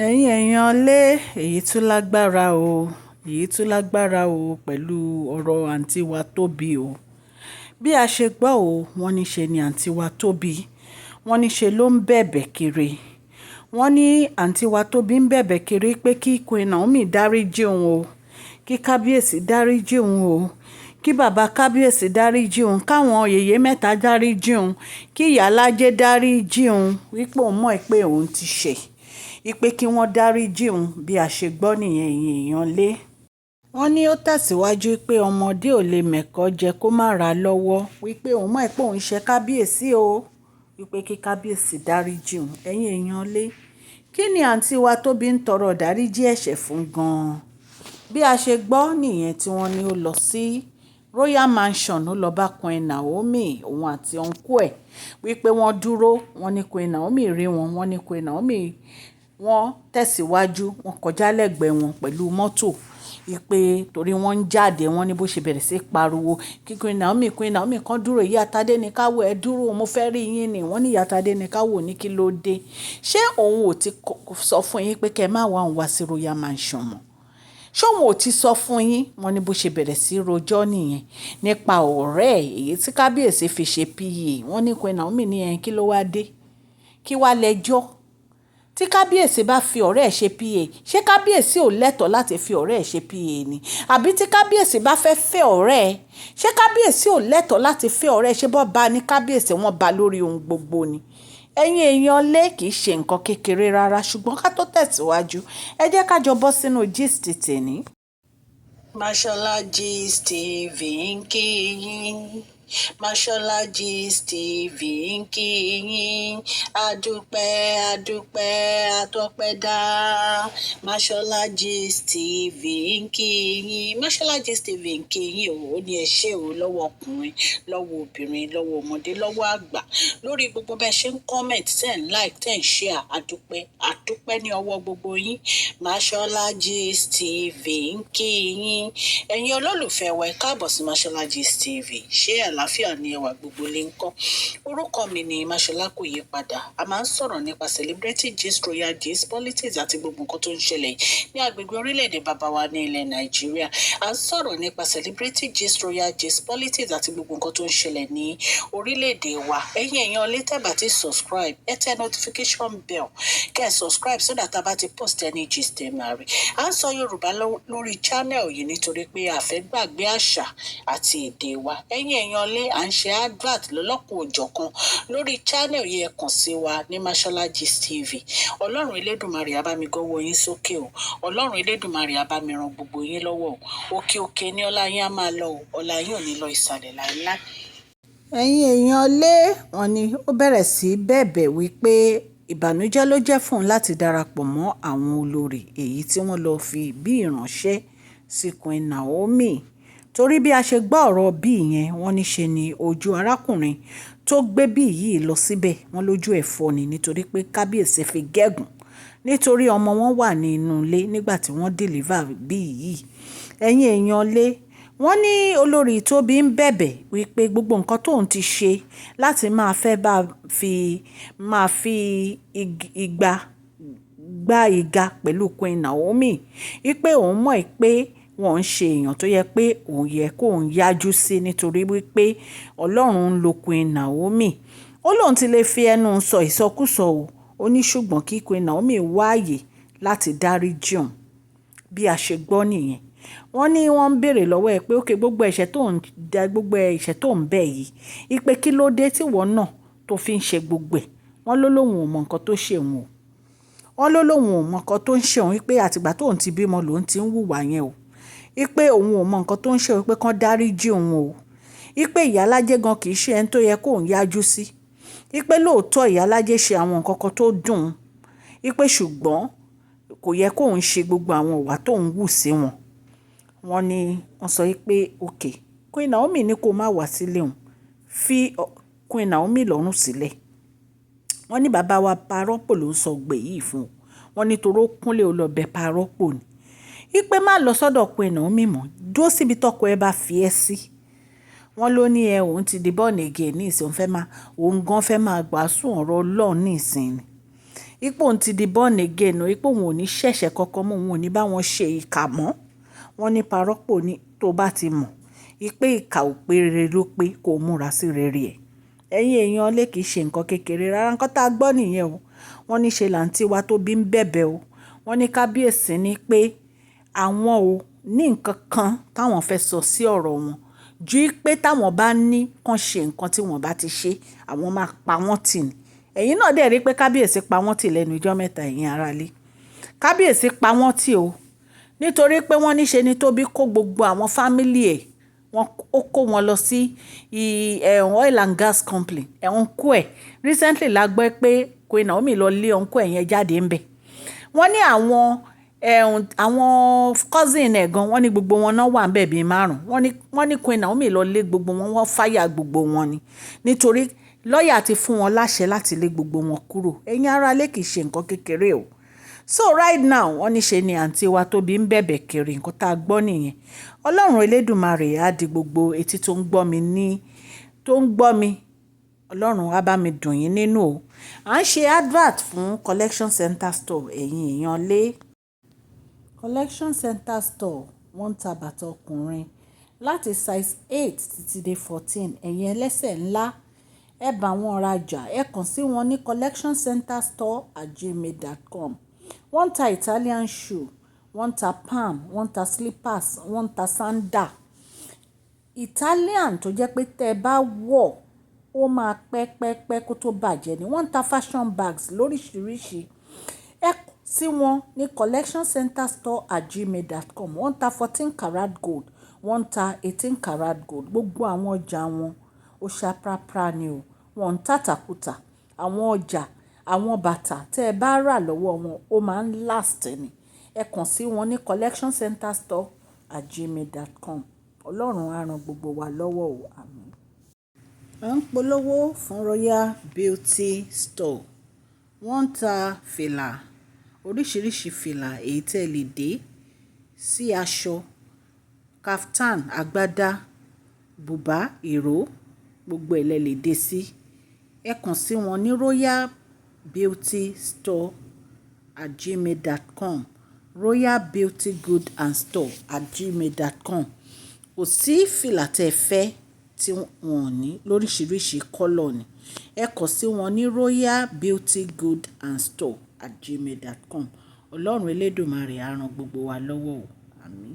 Ẹ̀yin èèyàn lé, èyí tún lágbára o, èyí tún lágbára o pẹ̀lú ọ̀rọ̀ àǹtí wa Tóbi o. Bí a ṣe gbọ́ o, wọ́n ní ṣe ni àǹtí wa Tóbi, wọ́n ní ṣe ló ń bẹ̀bẹ̀ kiri. Wọ́n ní àǹtí wa Tóbi ń bẹ̀bẹ̀ kiri pé kí Queen Naomi dáríjì òun o, kí kábíyèsí dáríjì òun o, kí bàbá kábíyèsí dáríjì òun, káwọn yèyé mẹ́ta dáríjì òun, kí ìyá alájẹ dáríjì òun, wípé òun mọ̀ pé òun ti ṣẹ̀, wípé kí wọ́n dáríjì òun. Bí a ṣe gbọ́ nìyẹn, ẹ̀yin èèyàn lé. Wọ́n ní ó tẹ̀síwájú pé ọmọdé ò lè mẹ́kọ jẹ kó má ra lọ́wọ́, wípé òun mọ̀ pé òun ṣe kábíyèsí o, wípé kí kábíyèsí dáríjì òun. Ẹ̀yin èèyàn lé, kí ni àǹtí wa Tóbi ń tọrọ ìdáríjì ẹ̀ṣẹ̀ fún gan-an? Bí a ṣe gbọ́ nìyẹn tí wọ́n ní ó lọ sí Royal Mansion, ó lọ bá Queen Naomi, òun àti uncle ẹ̀, wípé wọ́n dúró. Wọ́n ní Queen Naomi rí wọn, wọ́n ní Queen Naomi wọ́n tẹ̀síwájú, wọ́n kọjá lẹ́gbẹ̀ẹ́ wọn pẹ̀lú mọ́tò, wípé torí wọ́n ń jáde, wọ́n ní bó ṣe bẹ̀rẹ̀ sí pariwo kí Queen Naomi, Queen Naomi kan dúró, ìyá Tádé ní ká wò ẹ dúró, mo fẹ́ rí yín ni. Wọ́n ní ìyá Tádé ní ká wò ní kí ló dé. Ṣé òun ò ti sọ fún yín pé kí ẹ má wá òun wá sí Royal Mansion mọ́? Ṣé òun ò ti sọ fún yín? Wọ́n ní bó ṣe bẹ̀rẹ̀ sí rojọ́ nìyẹn nípa ọ̀rẹ́ ẹ̀, èyí tí kábíyèsí fi ṣe PA. Wọ́n ní Queen Naomi ní ẹ kí ló wá dé? Kí wá lẹ́jọ́? Tí kábíyèsí bá fi ọ̀rẹ́ ẹ̀ ṣe PA, ṣé kábíyèsí ò lẹ́tọ̀ọ́ láti fi ọ̀rẹ́ ẹ̀ ṣe PA ni? Àbí tí kábíyèsí bá fẹ́ fẹ́ ọ̀rẹ́ ẹ̀, ṣé kábíyèsí ò lẹ́tọ̀ọ́ láti fẹ́ ọ̀rẹ́ ẹ̀? Ṣé bọ́ bá ní kábíyèsí wọ́n bá lórí ohun gbogbo ni? Ẹ̀yin èèyàn lé, kì í ṣe nǹkan kékeré rárá, ṣùgbọ́n ká tó tẹ̀síwájú, ẹ jẹ́ ká jọ bọ́ sínú gist tèní. Mashola Gist TV ń kí yín. Mashola Gist TV ń kí yín. Adúpẹ́, adúpẹ́, atọ́pẹ́dá. Mashola Gist TV ń kí yín. Mashola Gist TV ń kí yín o. Ó ní ẹ ṣé o lọ́wọ́ ọkùnrin, lọ́wọ́ obìnrin, lọ́wọ́ ọmọdé, lọ́wọ́ àgbà. Lórí gbogbo bẹ́ẹ̀ ṣe ń comment, ten like, ten share. Adúpẹ́, adúpẹ́ ní ọwọ́ gbogbo yín. Mashola Gist TV ń kí yín. Ẹ̀yin olólùfẹ́ wa, ẹ káàbọ̀ sí Mashola Gist TV. Ṣé àlàáfíà ni ẹwà gbogbo lè ń kọ́? Orúkọ mi ni Mashola, kò yí padà. A máa ń sọ̀rọ̀ nípa celebrity gist, royal gist, politics àti gbogbo nǹkan tó ń ṣẹlẹ̀ ní agbègbè orílẹ̀-èdè bàbá wa ní ilẹ̀ Nàìjíríà. A ń sọ̀rọ̀ nípa celebrity gist, royal gist, politics àti gbogbo nǹkan tó ń ṣẹlẹ̀ ní orílẹ̀-èdè wa. Ẹ̀yin èèyàn lè tẹ́ bá ti subscribe, ẹ tẹ notification bell kẹ́ ẹ subscribe so that a bá ti post any gist, ẹ máa rí. À ń sọ Yorùbá lórí channel yìí nítorí pé a fẹ́ gbàgbé àṣà àti èdè wa. Ẹ̀yin èèyàn lé, à ń ṣe advert lọ́lọ́kan òjọ̀kan lórí channel yìí. Ẹ kàn sí wa ní Mashola Gist TV. Ọlọ́run Elédùnmarè á bá mi gọ́wọ́ yín sókè o. Ọlọ́run Elédùnmarè á bá mi ran gbogbo yín lọ́wọ́ o. Òkè òkè ní ọlá yín á máa lọ o. Ọlá yín ò ní lọ ìsàlẹ̀ láéláé. Ẹ̀yin èèyàn lé, wọ́n ní ó bẹ̀rẹ̀ sí bẹ̀bẹ̀ wípé ìbànújẹ́ ló jẹ́ fún òun láti darapọ̀ mọ́ àwọn olórí èyí tí wọ́n lọ́ọ́ fi bí ìránṣẹ́ sí Queen Naomi. Torí bí a ṣe gbọ́ ọ̀rọ̀ bí yẹn, wọ́n ní ṣe ni ojú arákùnrin tó gbé bí yìí lọ síbẹ̀, wọ́n lójú ẹ̀ fọ́ ni, nítorí pé kábíyèsí fi gégùn nítorí ọmọ wọn wà nínú ilé nígbà tí wọ́n deliver bí yìí. Ẹ̀yin èèyàn lé, wọ́n ní olórí Tóbi ń bẹ̀bẹ̀ wípé gbogbo nǹkan tóun ti ṣe láti máa fẹ́ bá fi máa fi igba gbá igá pẹ̀lú Queen Naomi, wípé òun mọ̀ pé wọ́n ń ṣe èèyàn tó yẹ pé òun yẹ kóun yájú sí, nítorí wípé Ọlọ́run ń lo Queen Naomi. Ó lóun ti lè fi ẹnu sọ ìsọkúsọ o. Ó ní ṣùgbọ́n kí Queen Naomi wá ààyè láti dáríjì òun. Bí a ṣe gbọ́ nìyẹn. Wọ́n ní wọ́n ń béèrè lọ́wọ́ ẹ pé okay, gbogbo ẹ̀ṣẹ̀ tó ń da, gbogbo ẹ̀ṣẹ̀ tó ń bẹ̀ yìí, wípé kí ló dé tí ìwọ náà tó fi ń ṣe gbogbo ẹ̀. Wọ́n ló lóun ò mọ nǹkan tó ṣe òun o. Wọ́n ló lóun ò mọ nǹkan tó ń ṣe òun, wípé àtìgbà tóun ti bímọ lòun ti ń wùwà yẹn o. Wípé òun ò mọ nǹkan tó ń ṣe òun, wípé kán dáríjì òun o. Wípé ìyá alájẹ gan kì í ṣe ẹni tó yẹ kóun yájú sí. Wípé lóòótọ́ ìyá alájẹ ṣe àwọn nǹkan kan tó dùn ún. Wípé ṣùgbọ́n kò yẹ kóun ṣe gbogbo àwọn ìwà tó ń wù sí wọn. Wọ́n ní wọ́n sọ wípé okay, Queen Naomi ní kó má wá sílé òun, fi Queen Naomi lọ́rùn sílẹ̀. Wọ́n ní bàbá wa parọ́pò ló ń sọ gbè yìí fún un. Wọ́n ní torí ó kúnlẹ̀, ó lọ bẹ parọ́pò ni. Wípé má lọ sọ́dọ̀ Queen Naomi mọ́, dúró síbi tọ́kọ ẹ bá fi ẹ́ sí. Wọ́n ló ní ẹ òun ti di born again ní ìsìn, òun fẹ́ máa, òun gan fẹ́ máa wàásù ọ̀rọ̀ Ọlọ́run ní ìsìn ni. Ipò òun ti di born again o, ipò òun ò ní ṣẹ̀ṣẹ̀ kankan mọ́, òun ò ní bá wọn ṣe ìkà mọ́. Wọ́n ní Pa Rọ́pò ní tó bá ti mọ̀ pé ìkà ò pé, rere ló pé, kó múra sí rere ẹ̀. Ẹ̀yin èèyàn lé, kìí ṣe nǹkan kékeré rárá. Nǹkan tá a gbọ́ nìyẹn o. Wọ́n ní ṣe làǹtí wa Tóbi ń bẹ̀bẹ̀ o. Wọ́n ní kábíyèsí ní pé àwọn ò ní nǹkan kan táwọn fẹ́ sọ sí ọ̀rọ̀ wọn ju pé táwọn bá ní kàn ṣe nǹkan tí wọ́n bá ti ṣe, àwọn máa pa wọ́n tì ní. Ẹ̀yin náà dẹ̀ rí pé kábíyèsí pa wọ́n tì lẹ́nu ijọ́ mẹ́ta, ẹ̀yin ará ilé. Kábíyèsí pa wọ́n tì o. Nítorí pé wọ́n ní ṣe ni Tóbi kó gbogbo àwọn family ẹ̀, wọ́n ó kó wọn lọ sí oil and gas company, uncle ẹ̀. Recently la gbọ́ pé Queen Naomi lọ lé uncle ẹ̀ yẹn jáde ńbẹ̀. Wọ́n ní àwọn cousin ẹ̀ gan, wọ́n ní gbogbo wọn náà wà ńbẹ̀ bíi márùn-ún. Wọ́n ní Queen Naomi lọ lé gbogbo wọn, wọ́n fire gbogbo wọn ni. Nítorí lọ́ọ̀yà ti fún wọn láṣẹ láti lé gbogbo wọn kúrò. Ẹ̀yin ará ilé, kìí ṣe nǹkan kékeré o. So right now, wọ́n ní ṣe ni àǹtí wa Tóbi ń bẹ̀bẹ̀ kiri. Nǹkan tá a gbọ́ nìyẹn. Ọlọ́run Elédùmarè á di gbogbo etí tó ń gbọ́ mi ní, tó ń gbọ́ mi. Ọlọ́run á bá mi dùn yín nínú o. À ń ṣe advert fún Collection Center Store, ẹ̀yin èèyàn lé. Collection Center Store, wọ́n ń ta bàtà ọkùnrin láti size 8 títí dé 14. Ẹ̀yin ẹlẹ́sẹ̀ ńlá, ẹ bá wọn rajà. Ẹ kàn sí wọn ní collectioncenterstore@gmail.com. Wọ́n ń ta Italian shoe, wọ́n ń ta palm, wọ́n ń ta slippers, wọ́n ń ta sandal. Italian tó jẹ́ pé tẹ bá wọ̀, ó máa pẹ́ pẹ́ pẹ́ kó tó bàjẹ́ ni. Wọ́n ń ta fashion bags lóríṣiríṣi. Ẹ kàn sí wọn ní collectioncenterstore@gmail.com. Wọ́n ń ta 14 karat gold, wọ́n ń ta 18 karat gold. Gbogbo àwọn ọjà wọn ó ṣá prapra ni o. Wọ́n ń tàtàkùtà. Àwọn ọjà, àwọn bàtà tí ẹ bá rà lọ́wọ́ wọn, ó máa ń last ni. Ẹ kàn sí wọn ní collectioncenterstore@gmail.com. Ọlọ́run á ran gbogbo wa lọ́wọ́ o. Àmín. À ń polówó fún Royal Beauty Store. Wọ́n ń ta fìlà, oríṣiríṣi fìlà èyí tí ẹ lè dé sí aṣọ, kaftan, agbádá, bùbá, ìró, gbogbo ẹ lẹ lè dé sí. Ẹ kàn sí wọn ní royalbeautystore@gmail.com, royalbeautygoodandstore@gmail.com. Kò sí fìlà tí ẹ fẹ́ tí wọ́n ò ní lóríṣiríṣi color ni. Ẹ kàn sí wọn ní royalbeautygoodandstore@gmail.com. Ọlọ́run Elédùmarè á ran gbogbo wa lọ́wọ́ o. Àmín.